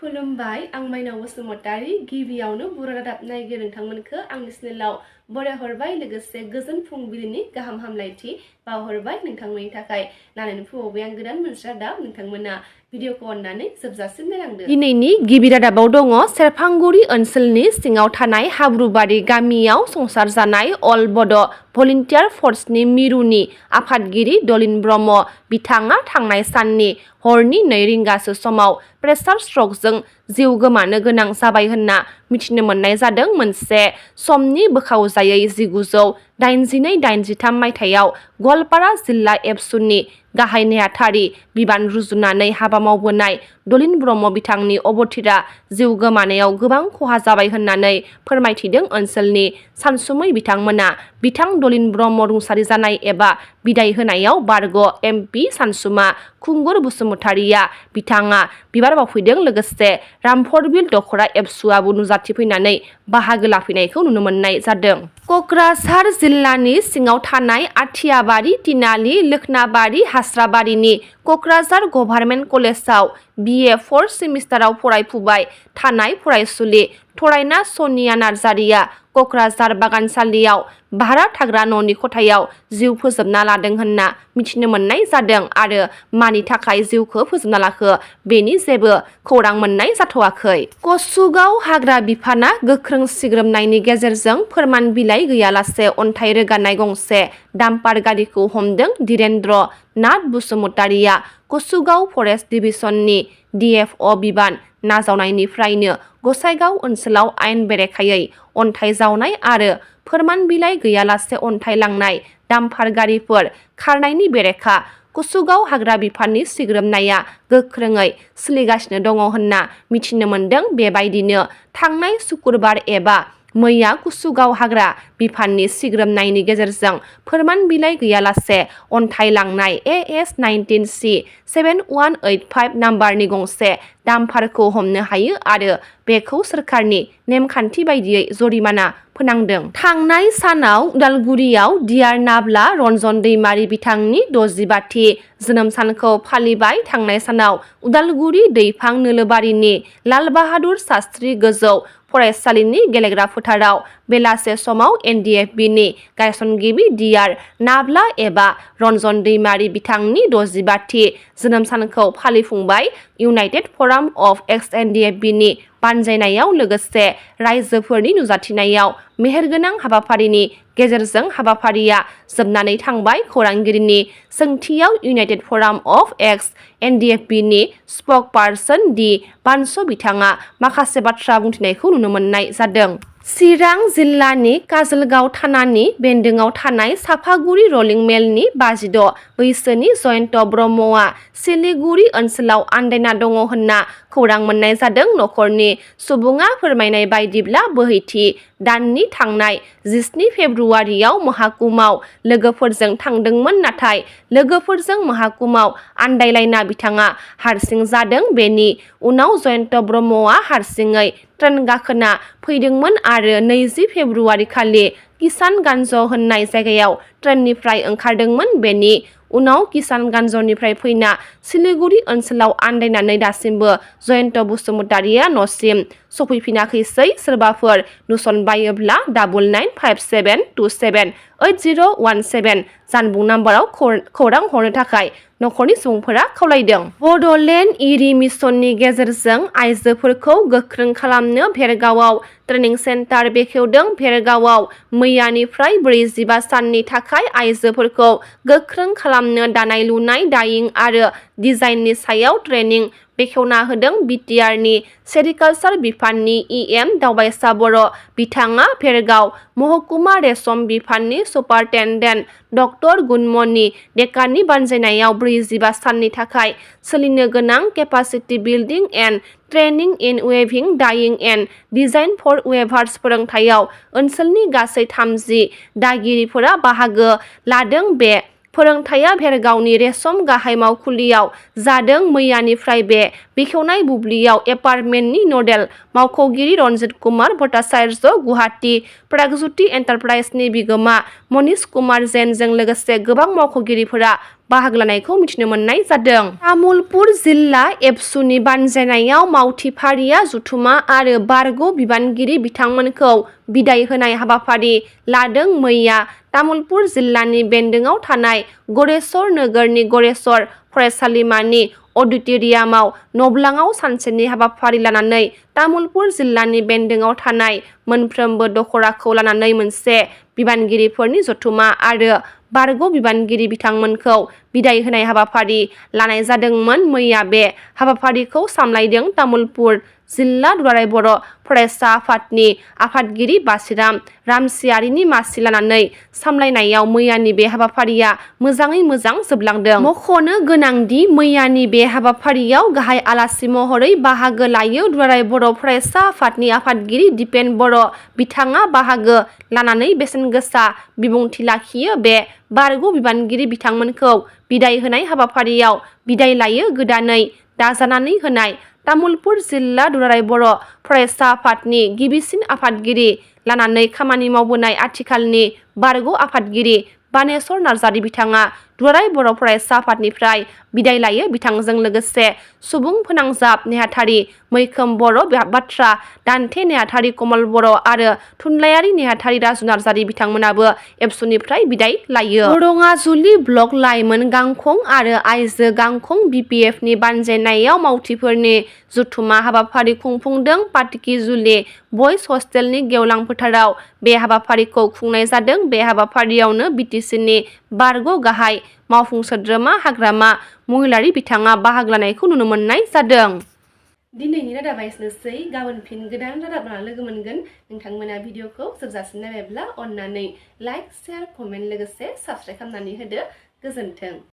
खुलुमबाय आं माइनाव बसुमतारी गिबियावनो बर' रादाब नायगिरि नोंथांमोनखौ आंनि चेनेलाव बरायहरबाय लोगोसे गोजोन फुंबिलिनि गाहाम हामलायथि बावहरबाय नोंथांमोननि थाखाय लानानै फैबावबाय आं गोदान मोनसे रादाब नोंथांमोना भिडिअखौ अननानै जोबजासिम नायलांदो। दिनैनि गिबि रादाबाव दङ सेरफांगुरि ओनसोलनि सिङाव थानाय हाब्रुबारि गामियाव संसार जानाय अल बड' भलन्टियार फर्सनि मिरुनि आफादगिरि दलिन ब्रह्म बिथाङा थांनाय साननि हरनि 2 रिंगासो समाव प्रेसार स्ट्रकजों जिउ गोमानो गोनां जाबाय होनना मिथिनो मोननाय जादों। मोनसे समनि बोखावजायै 1982-83 मायथाइयाव गवालपारा जिल्ला एबसुनि गाहाय नेहाथारि बिबान रुजुनानै हाबा मावबोनाय दलिन ब्रह्म बिथांनि अबथिरा जिउ गोमानायाव गोबां खहा जाबाय होननानै फोरमायथिदों ओनसोलनि सानसुमै बिथांमोना। बिथां दलिन ब्रह्म रुंसारि जानाय एबा बिदाय होनायाव बारग' एमपि सानसुमा खुंगुर बसुमतारिया बिथाङा बिबार बावफैदों लोगोसे रामफरबिल दख'रा एबसुआबो नुजाथिफैनानै बाहागो लाफैनायखौ नुनो मोननाय जादों। क'क्राझार जिल्लानि सिङाव थानाय आथियाबारि तिनालि लोखनाबारि हास्राबारिनि क'क्राझार गभार्नमेन्ट कलेजाव BA 4 सेमिस्टाराव फरायफुबाय थानाय फरायसुलि थरायना सनिया नार्जारिया क'क्राझार बागानसालियाव भारा थाग्रा न'नि खथायाव जिउ फोजोबना लादों होनना मिथिनो मोननाय जादों आरो मानि थाखाय जिउखौ फोजोबना लाखो बेनि जेबो खौरां मोननाय जाथ'वाखै। कसुगाव हाग्रा बिफाना गोख्रों सिग्रोमनायनि गेजेरजों फोरमान बिलाइ गैयालासे अन्थाइ रोगानाय गंसे डाम्पार गारिखौ हमदों। धीरेन्द्र नाथ बसुमतारिया कसुगाव फरेस्ट डिभिजननि DFO बिबान नाजावनायनिफ्रायनो गसाइगाव ओनसोलाव आयेन बेरेखायै अन्थाइ जावनाय आरो फोरमान बिलाइ गैयालासे अन्थाइ लांनाय डाम्पार गारिफोर खारनायनि बेरेखा कसुगाव हाग्रा बिफाननि सिग्रोमनाया गोख्रोङै सोलिगासिनो दङ होनना मिथिनो मोनदों। बेबायदिनो थांनाय सुक्रुबार एबा मैया कसुगाव हाग्रा बिफाननि सिग्रोमनायनि गेजेरजों फोरमान बिलाइ गैयालासे अन्थाइ लांनाय AS 19C 7185 नाम्बारनि गंसे डाम्पारखौ हमनो हायो आरो बेखौ सोरखारनि नेमखान्थि बायदियै जरिमाना फोनांदों। थांनाय सानाव उदालगुरियाव डियार नाब्ला रन्जन दैमारि बिथांनि 65थि जोनोम सानखौ फालिबाय। थांनाय सानाव उदालगुरि दैफां नोलोबारिनि लाल बाहादुर शास्त्री गोजौ फरायसालिनि गेलेग्रा फोथाराव बेलासे समाव NDFBनि गायसनगिरि डियार नाब्ला एबा रन्जन दैमारि बिथांनि 65थि जोनोम सानखौ फालिफुंबाय। इउनाइटेड फराम अफ एक्स NDFBनि बानजायनायाव लोगोसे रायजोफोरनि नुजाथिनायाव मेहेरगोनां हाबाफारिनि गेजेरजों हाबाफारिया जोबनानै थांबाय। खौरांगिरिनि सोंथियाव इउनाइटेड फराम अफ एक्स NDFBनि स्पकपारसन डि बानस बिथाङा माखासे बाथ्रा बुंथिनायखौ नुनो मोननाय जादों। चिरां जिल्लानि काजलगाव थानानि बेन्दोङाव थानाय साफागुरि रलिं मेलनि 52 बैसोनि जयन्त ब्रह्मआ सिलिगुरि ओनसोलाव आन्दायना दङ होनना खौरां मोननाय जादों। नखरनि सुबुङा फोरमायनाय बायदिब्ला बोहैथि दाननि थांनाय 17 फेब्रुवारियाव महाकुमाव लोगोफोरजों थांदोंमोन नाथाय लोगोफोरजों महाकुमाव आन्दायलायना बिथाङा हारसिं जादों। बेनि उनाव जयन्त ब्रह्मआ हारसिङै ट्रेन गाखोना फैदोंमोन आरो 20 फेब्रुवारि खालि किसानगन्ज होननाय जायगायाव ट्रेननिफ्राय ओंखारदोंमोन। बेनि उनाव किसानगन्जनिफ्राय फैना सिलिगुरि ओनसोलाव आन्दायनानै दासिमबो जयन्त बसुमतारिया न'सिम सफैफिनाखैसै। सोरबाफोर नुसनबायोब्ला 9957278017 जानबुं नाम्बाराव खौरां हरनो थाखाय नखरनि सुबुंफोरा खावलायदों। बड'लेण्ड इरि मिसननि गेजेरजों आइजोफोरखौ गोख्रों खालामनो भेरगावआव ट्रेनिं सेन्टार बेखेवदों। भेरगावआव मैयानिफ्राय 45 साननि थाखाय आइजोफोरखौ गोख्रों खालामनो दानाय लुनाय डाइं आरो डिजाइननि सायाव ट्रेनिं बेखेवना होदों। बिटिआरनि सेरिकालसार बिफाननि EM दावबायसा बर' बिथाङा भेरगाव महकुमा रेशम बिफाननि सुपारिनटेन्डेन्ट डक्टर गुनमनि डेकानि बानजायनायाव 45 साननि थाखाय सोलिनो गोनां capacity building and training in weaving dyeing and design for weavers फोरोंथायाव ओनसोलनि गासै 30 दागिरिफोरा बाहागो लादों। बे फोरोंथाया भेरगावनि रेशम गाहाय मावखुलियाव जादों। मैयानिफ्राय बे बेखेवनाय बुब्लियाव एपार्टमेन्टनि नडेल मावख'गिरि रन्जित कुमार भट्टाचार्य, गुवाहाटी प्रागज्यति एन्टारप्राइजनि बिगोमा मनीष कुमार जैनजों लोगोसे गोबां मावख'गिरिफोरा बाहागो लानायखौ मिथिनो मोननाय जादों। तामुलपुर जिल्ला एबसुनि बानजायनायाव मावथि फारिया जथुमा आरो बारग' बिबानगिरि बिथांमोनखौ बिदाय होनाय हाबाफारि लादों। मैया तामुलपुर जिल्लानि बेन्दोंआव थानाय गरेस्वर नोगोरनि गरेस्वर फरायसालिमानि अडिट'रियामाव नब्लाङाव सानसेनि हाबाफारि लानानै तामुलपुर जिल्लानि बेन्दोंआव थानाय मोनफ्रोमबो दखराखौ लानानै मोनसे बिबानगिरिफोरनि जथुमा आरो बारग' बिबानगिरि बिथांमोनखौ बिदाय होनाय हाबाफारि लानाय जादोंमोन। मैया बे हाबाफारिखौ सामलायदों तामुलपुर जिल्ला दुलाराय बर' फरायसा आफादनि आफादगिरि बासिराम रामसियारिनि मासि लानानै सामलायनायाव मैयानि बे हाबाफारिया मोजाङै मोजां जोबलांदों। मख'नो गोनांदि मैयानि बे हाबाफारियाव गाहाय आलासि महरै बाहागो लायो दुलाराय बर' फरायसा आफादनि आफादगिरि दिपेन बर' बिथाङा बाहागो लानानै बेसेन गोसा बिबुंथि लाखियो। बे बारग' बिबानगिरि बिथांमोनखौ बिदाय होनाय हाबाफारियाव बिदाय लायो गोदानै दाजानानै होनाय तामुलपुर जिल्ला दुलाराय बर' फरायसा आफादनि गिबिसिन आफादगिरि लानानै खामानि मावबोनाय आथिखालनि बारग' आफादगिरि बानेस्वर नार्जारि बिथाङा दुलाराय बर' फरायसा आफादनिफ्राय बिदाय लायो। बिथांजों लोगोसे सुबुं फोनांजाब नेहाथारि मैखोम बर' बाथ्रा दान्थे नेहाथारि कमल बर' आरो थुनलाइयारि नेहाथारि राजु नार्जारि बिथांमोनाबो एबसुनिफ्राय बिदाय लायो। रङाजुलि ब्लक लाइमोन गांखं आरो आइजो गांखं बिपिएफनि बानजायनायाव मावथिफोरनि जथुमा हाबाफारि खुंफुंदों। पाटिकिजुलि बयज हस्टेलनि गेवलां फोथाराव बे हाबाफारिखौ खुंनाय जादों। बे हाबाफारियावनो बिटिसिनि बारग' गाहाय मावफुं सोद्रोमा हाग्रामा महिलारि बिथाङा बाहागो लानायखौ नुनो मोननाय जादों। दिनैनि रादाबा एसेनोसै। गाबोन फिन गोदान रादाब लानानै लोगो मोनगोन। नोंथांमोना भिडिअखौ जोबजासिम नायबायब्ला अननानै लाइक, शेयार, कमेन्ट लोगोसे साबस्क्राइब खालामनानै होदो। गोजोन्थों।